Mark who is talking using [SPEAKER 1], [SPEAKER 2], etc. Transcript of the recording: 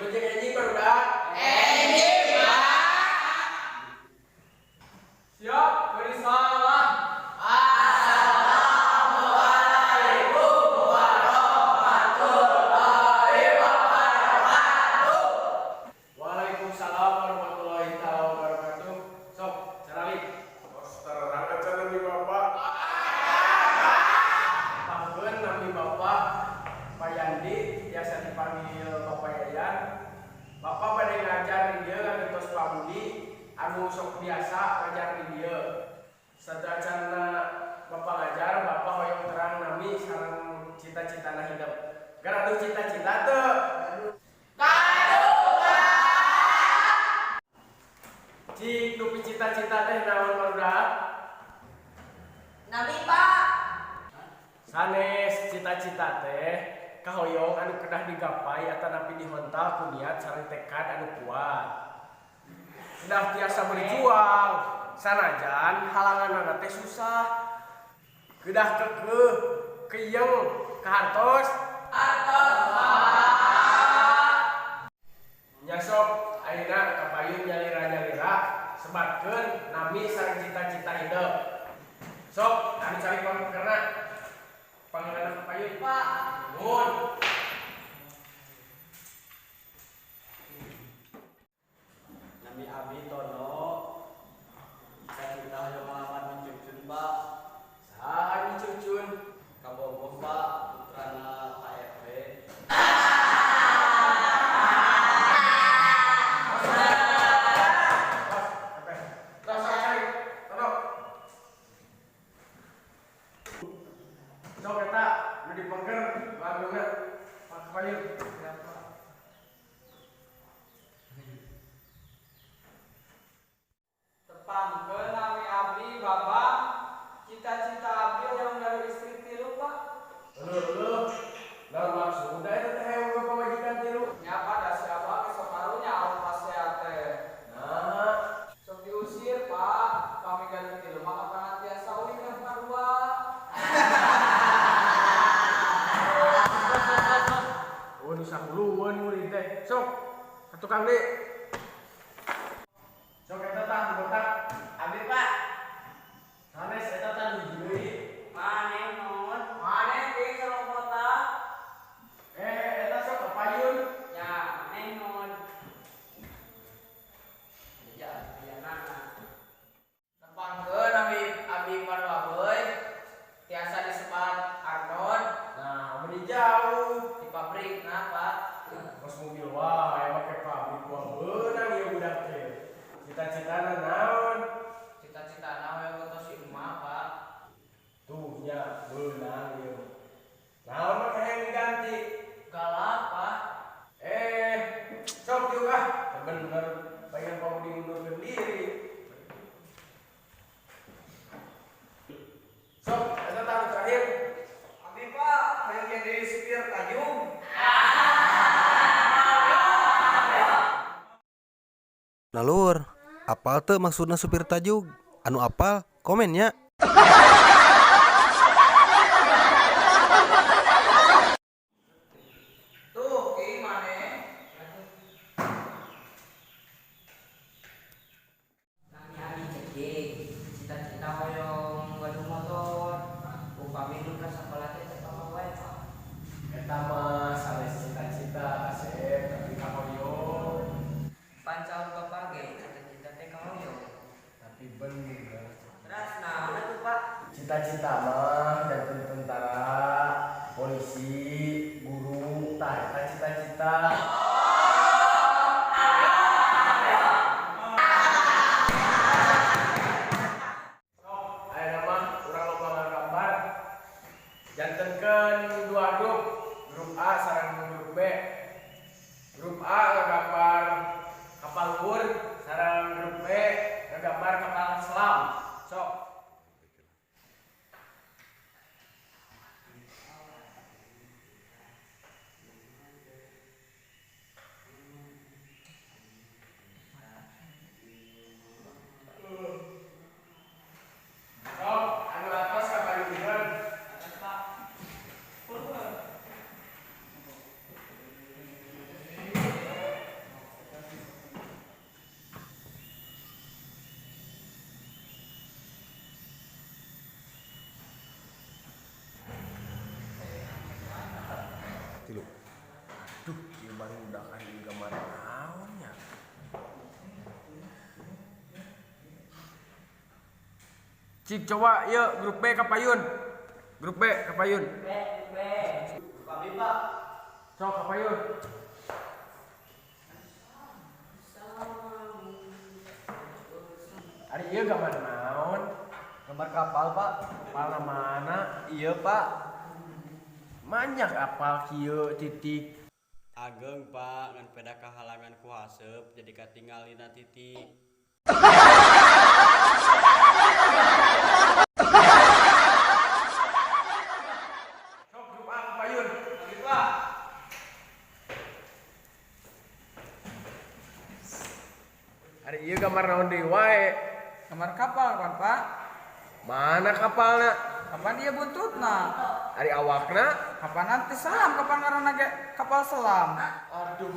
[SPEAKER 1] Wilujeng enjing barudak.
[SPEAKER 2] Enjing, Pak.
[SPEAKER 1] Siap, beri salam.
[SPEAKER 2] Assalamualaikum warahmatullahi wabarakatuh.
[SPEAKER 1] Waalaikumsalam warahmatullahi taala wabarakatuh. Sok, caralik.
[SPEAKER 3] Tos terang acan nami Bapak.
[SPEAKER 1] Pangkeun nami Bapak Pak Yandi, biasa dipanggil Bapak Yayan. Bapak bade ngajar di dieu ngagentos Pak Budi anu sok biasa ngajar di dieu. Sateuacanna Bapak ngajar, Bapak hoyong terang nami sareng cita-citana hidep. Gaduh cita-cita teu?
[SPEAKER 2] Gaduh, Pak.
[SPEAKER 1] Cik dupi cita-cita teh naon barudak?
[SPEAKER 2] Nami, Pak.
[SPEAKER 1] Sanes cita-cita teh kahoyong anu kedah digapai atanapi dihontal ku niat sareng tekad anu kuat. Kedah tiasa berjuang sanajan halanganna teh susah. Kedah keukeuh, keyeng, kahartos.
[SPEAKER 2] Artos, Pak.
[SPEAKER 1] Nya sok ayeuna kapayun nyalira-nyalira sebatkeun nami sareng cita-cita hidep. Sok anu calik pangkerna. Panggilan kapayun.
[SPEAKER 2] Pak.
[SPEAKER 1] Nuhun.
[SPEAKER 4] Nami Abi Tono. Cita-cita hoyong ngalamar Cucun, Pak.
[SPEAKER 1] Saha nu Cucun?
[SPEAKER 4] Kabogoh, Pak, putrana Pak RT.
[SPEAKER 1] Tos, apa? Tos, sok calik. Tono. Sok eta nu dipengker langgengna Pak kapayun.
[SPEAKER 5] Tepangkeun nami abdi Babang. Cita-cita abdi hoyong gaduh istri tilu, Pak.
[SPEAKER 1] Leuh leuh. Naon maksudna eta teh hayang boga pamajikan tilu?
[SPEAKER 5] Nya Pak, da si abah ge sok karunya anu pasea teh.
[SPEAKER 1] Nah,
[SPEAKER 5] Sok diusir, Pak. Pami gaduh tilu mah kapan tiasa ulin ka kadua.
[SPEAKER 1] Oh, nu sahulueun murid teh. Sok, ka tukang deui. Sok eta tah nu botak.
[SPEAKER 2] Abi, Pak.
[SPEAKER 1] Sanes eta tah nu hiji deui.
[SPEAKER 2] Maneh non.
[SPEAKER 5] Maneh ge sareng botak.
[SPEAKER 1] Eh, eta sok kapayun.
[SPEAKER 2] Ya, maneh non. Ya, ayana. Tepangkeun nami abdi Panwabeuy. Tiasa disebat Arnon
[SPEAKER 1] Nah, meuni jauh.
[SPEAKER 2] di pabrik nah, Pak.
[SPEAKER 1] Kos mobil wae make pabrik wah beunang ieu budak teh. Cita-citana naon?
[SPEAKER 2] Cita-citana hoyong gentos si emak, Pak.
[SPEAKER 1] Tuh nya beunang ieu. Naon make hayang diganti?
[SPEAKER 2] Galak, Pak.
[SPEAKER 1] Eh, sok diuk ah. Teu bener pengen Pak Budi ngundurkeun diri. Sok, eta tah anu terakhir.
[SPEAKER 5] Abi, Pak, hoyong jadi supir tajug.
[SPEAKER 6] Nah lur, apal teu maksudna supir tajug? Anu apal komen nya.
[SPEAKER 5] Tuh, ki maneh.
[SPEAKER 2] Nami abdi Cecing. Cita-cita hoyong gaduh motor. Upami nu ka sakola teh teu wae, Pak.
[SPEAKER 1] Eta mah sanes cita-cita asep tapi kahoyong.
[SPEAKER 2] Pan saur Bapak ge cita-cita teh kahoyong.
[SPEAKER 1] Tapi bener.
[SPEAKER 2] Terus naon atuh, Pak?
[SPEAKER 1] Cik coba yuk grup B ka payun. Grup B ka payun.
[SPEAKER 2] B, B.
[SPEAKER 4] Pak Pak.
[SPEAKER 1] Sok ka payun. Ari ieu gambar naon?
[SPEAKER 4] Gambar kapal, Pak.
[SPEAKER 1] Kapal mana?
[SPEAKER 4] Iya, Pak.
[SPEAKER 1] Banyak apal kieu titik.
[SPEAKER 4] Ageng, Pak, ngan peda kahalangan ku haseup jadi katingalina titik.
[SPEAKER 1] Sok grup A ka payun.
[SPEAKER 5] Pak.
[SPEAKER 1] Ari ieu gambar naon deui wae?
[SPEAKER 5] Gambar kapal kan, Pak?
[SPEAKER 1] Mana kapalna?
[SPEAKER 5] Kapan dia buntutna?
[SPEAKER 1] Ari awakna?
[SPEAKER 5] Kapan nanti selam? Kapan ngaranna ge kapal selam?
[SPEAKER 1] Aduh.